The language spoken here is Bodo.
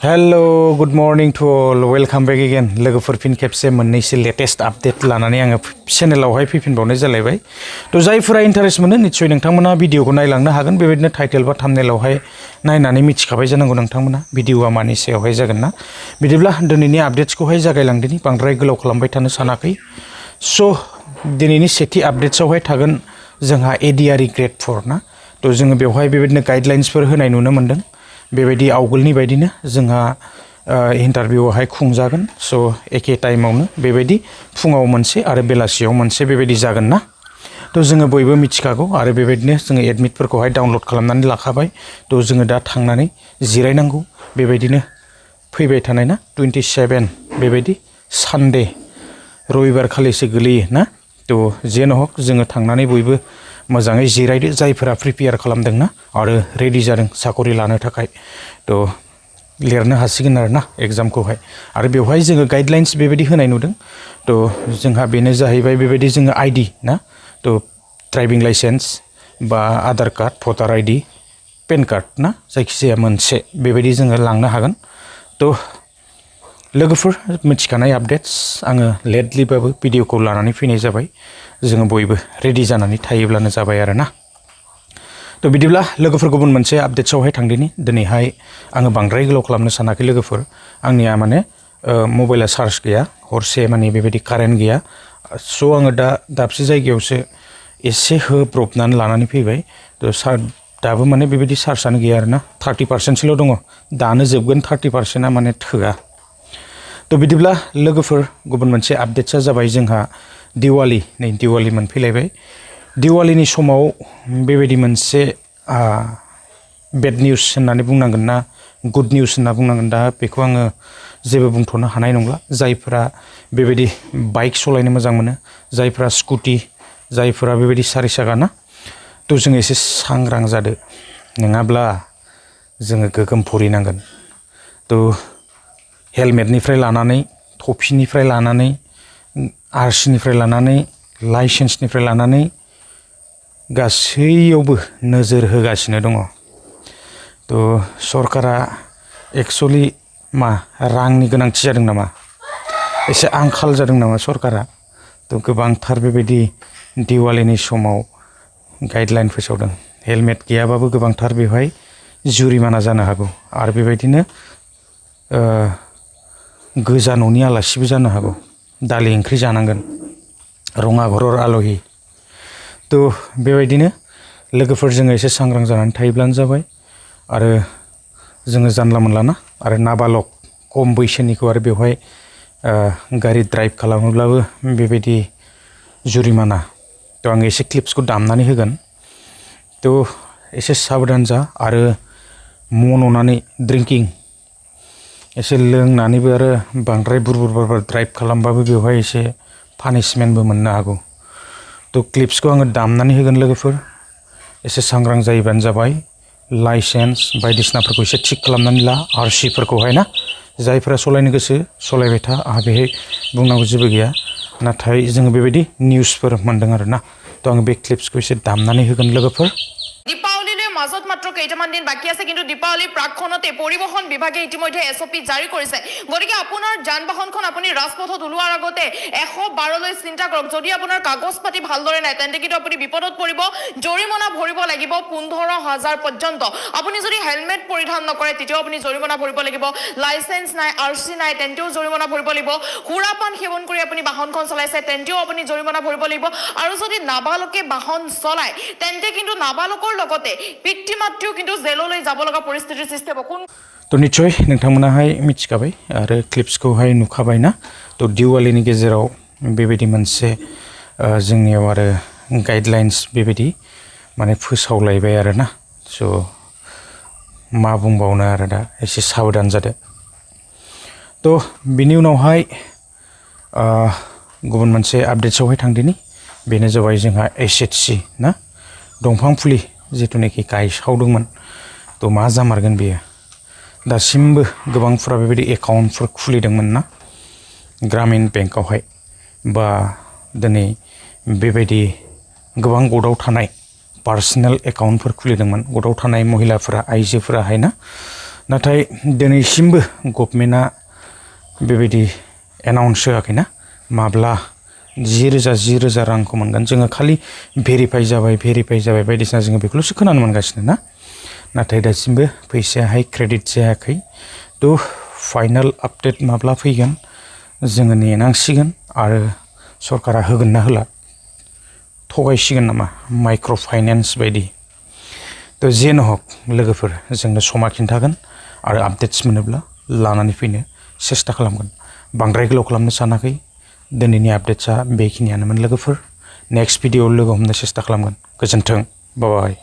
Hello, good morning to all. Welcome back again. लोगोफोर फिन खेबसे मोननैसो लेटेस्ट आपडेट लानानै आङो चेनेलावहाय फैफिनबावनाय जालायबाय। थ' जायफोरा इन्टारेस्ट मोनो निश्चय नोंथांमोना भिडिअखौ नायलांनो हागोन। बेबायदिनो टाइटेल बा थाम्बनेलावहाय नायनानै मिथिखाबाय जानांगौ नोंथांमोना भिडिअआ मानि सायावहाय जागोन ना। बिदिब्ला दिनैनि आपडेट्सखौहाय जागायलांदिनि बांद्राय गोलाव खालामबाय थानो सानाखै। स' दिनैनि सेथि आपडेट्सआवहाय थागोन जोंहा ADRE ग्रेड 4 ना। थ' जोङो बेवहाय बेबायदिनो गाइडलाइन्सफोर होनाय नुनो मोन्दों। बेबायदि आवगोलनि बायदिनो जोंहा इन्टारभिउआवहाय खुंजागोन स' एखे टाइमावनो बेबायदि फुङाव मोनसे आरो बेलासियाव मोनसे बेबायदि जागोन ना। थ' जोङो बयबो मिथिखागौ आरो बेबायदिनो जोङो एडमिटफोरखौहाय डाउनलड खालामनानै लाखाबाय। थ' जोङो दा थांनानै जिरायनांगौ बेबायदिनो फैबाय थानाय ना 27 बेबायदि सानडे रबिबार खालिसो गोलैयो ना। थ' जेन हक जोङो थांनानै बयबो मोजाङै जिरायदो जायफोरा प्रिपेयार खालामदों ना आरो रेडि जादों साकरि लानो थाखाय। थ' लिरनो हासिगोन आरो ना एग्जामखौहाय आरो बेवहाय जोङो गाइडलाइन्स बेबायदि होनाय नुदों। थ' जोंहा बेनो जाहैबाय बेबायदि जोङो आइडि ना थ' ड्राइभिं लाइसेन्स बा आधार कार्ड भटार आइडि पेन कार्ड ना जायखिजाया मोनसे बेबायदि जोङो लांनो हागोन। थ' लोगोफोर मिथिखानाय आपडेट्स आङो लेटलिबाबो भिडिअखौ लानानै फैनाय जाबाय। जोङो बयबो रेडि जानानै थायोब्लानो जाबाय आरो ना। थ' बिदिब्ला लोगोफोर गुबुन मोनसे आपडेट्सआवहाय थांदिनि दिनैहाय आङो बांद्राय गोलाव खालामनो सानाखै लोगोफोर। आंनिया माने मबाइला चार्ज गैया हरसे माने बेबायदि कारेन्ट गैया। स' आङो दा दाबसे जायगायावसो एसे होब्रबनानै लानानै फैबाय। थ' दाबो माने बेबायदि चार्जआनो गैया आरो ना 30%सोल' दङ। दानो जोबगोन 30%आ माने थोआ। थ' बिदिब्ला लोगोफोर गुबुन मोनसे आपडेट्सआ जाबाय जोंहा दिवालि नै दिवालि मोनफैलायबाय। दिवालिनि समाव बेबायदि मोनसे बेड निउस होननानै बुंनांगोन ना गुड निउस होनना बुंनांगोन दा बेखौ आङो जेबो बुंथ'नो हानाय नंला। जायफोरा बेबायदि बाइक सालायनो मोजां मोनो जायफोरा स्कुटि जायफोरा बेबायदि सारि साखा ना थ' जोङो एसे सांग्रां जादो नङाब्ला जोङो गोगोम भरिनांगोन। थ' हेलमेटनिफ्राय लानानै टफिनिफ्राय लानानै आरसिनिफ्राय लानानै लाइसेन्सनिफ्राय लानानै गासैयावबो नोजोर होगासिनो दङ। थ' सरकारा एक्सुवेलि मा रांनि गोनांथि जादों नामा एसे आंखाल जादों नामा सरकारा। थ' गोबांथार बेबायदि दिवालिनि समाव गाइडलाइन फोसावदों। हेलमेट गैयाबाबो गोबांथार बेवहाय जुरिमाना जानो हागौ आरो बेबायदिनो गोजा न'नि आलासिबो जानो हागौ। दालि ओंख्रि जानांगोन रङा घरर आलहि। थ' बेबायदिनो लोगोफोर जोङो एसे सांग्रां जानानै थायोब्लानो जाबाय। आरो जोङो जानला मोनलाना आरो नाबालक खम बैसोनिखौ आरो बेवहाय गारि ड्राइभ खालामोब्लाबो बेबायदि जुरिमाना। थ' आङो एसे क्लिप्सखौ दामनानै होगोन। थ' एसे साबधान जा आरो मन'नानै ड्रिंकिं एसे लोंनानैबो आरो बांद्राय बुरबुर ड्राइभ खालामबाबो बेवहाय एसे पानिशमेन्टबो मोननो हागौ। थ' क्लिप्सखौ आङो दामनानै होगोन लोगोफोर एसे सांग्रां जायोबानो जाबाय। लाइसेन्स बायदिसिनाफोरखौ एसे थिग खालामनानै ला आरसिफोरखौहाय ना जायफोरा सालायनो गोसो सालायबाय था आंहा बेहाय बुंनांगौ जेबो गैया। नाथाय जोङो बेबायदि निउसफोर मोन्दों आरो ना। थ' आङो बे क्लिप्सखौ एसे दामनानै होगोन लोगोफोर। মাজত মাত্ৰ কেইটামান দিন বাকি আছে কিন্তু দীপাৱলীৰ প্ৰাকখনতে পৰিবহণ বিভাগে ইতিমধ্যে এছঅপি জাৰি কৰিছে। গতিকে আপোনাৰ যান বাহনখন আপুনি ৰাজপথত ওলোৱাৰ আগতে 112লৈ চিন্তা কৰক। যদি আপোনাৰ কাগজ পাতি ভালদৰে নাই তেন্তে কিন্তু আপুনি বিপদত পৰিব। জৰিমনা ভৰিব লাগিব 15,000 পৰ্যন্ত। আপুনি যদি হেলমেট পৰিধান নকৰে তেতিয়াও আপুনি জৰিমনা ভৰিব লাগিব। লাইসেন্স নাই আৰচি নাই তেন্তেও জৰিমনা ভৰিব লাগিব। সুৰাপান সেৱন কৰি আপুনি বাহনখন চলাইছে তেন্তেও আপুনি জৰিমনা ভৰিব লাগিব। আৰু যদি নাবালকে বাহন চলায় তেন্তে কিন্তু নাবালকৰ লগতে পিতৃ মাতৃও কিন্তু জেললৈ যাব লগা পৰিস্থিতিৰ সৃষ্টি হ'ব। थ' निस्सय नोंथांमोनाहाय मिथिखाबाय आरो क्लिप्सखौहाय नुखाबाय ना। थ' दिवालिनि गेजेराव बेबायदि मोनसे जोंनियाव आरो गाइडलाइन्स बेबायदि माने फोसावलायबाय आरो ना। स' मा बुंबावनो आरो दा एसे साबधान जादो। थ' बिनि उनावहाय गुबुन मोनसे आपडेट्सआवहाय थांदिनि बेनो जाबाय जोंहा SHG ना दंफां फुलि जिथुनाखि गायसावदोंमोन। थ' मा जामारगोन बेयो दासिमबो गोबांफ्रा बेबायदि एकाउन्टफोर खुलिदोंमोन ना ग्रामीण बेंकआवहाय बा दिनै बेबायदि गोबां गदाव थानाय पार्सनेल एकाउन्टफोर खुलिदोंमोन गदाव थानाय महिलाफोरा आइजोफोराहाय ना। नाथाय दिनैसिमबो गभर्नमेन्टआ बेबायदि एनाउन्स होआखैना माब्ला 10,000 रांखौ मोनगोन जोङो खालि भेरिफाइ जाबाय बायदिसिना जोङो बेखौल'सो खोनानो मोनगासिनो ना नाथाय दासिमबो फैसायाहाय क्रेडिट जायाखै थ' फाइनाल आपडेट माब्ला फैगोन जोङो नेनांसिगोन आरो सरकारा होगोन ना होला थगायसिगोन नामा माइक्र' फाइनेन्स बायदि थ' जेन हक लोगोफोर जोंनो समा खिन्थागोन आरो आपडेट्स मोनोब्ला लानानै फैनो सेस्था खालामगोन बांद्राय गोलाव खालामनो सानाखै दिनैनि आपडेट्सआ बेखिनियानोमोन लोगोफोर नेक्स्ट भिडिअ'आव लोगो हमनो सेस्था खालामगोन गोजोन्थों बाय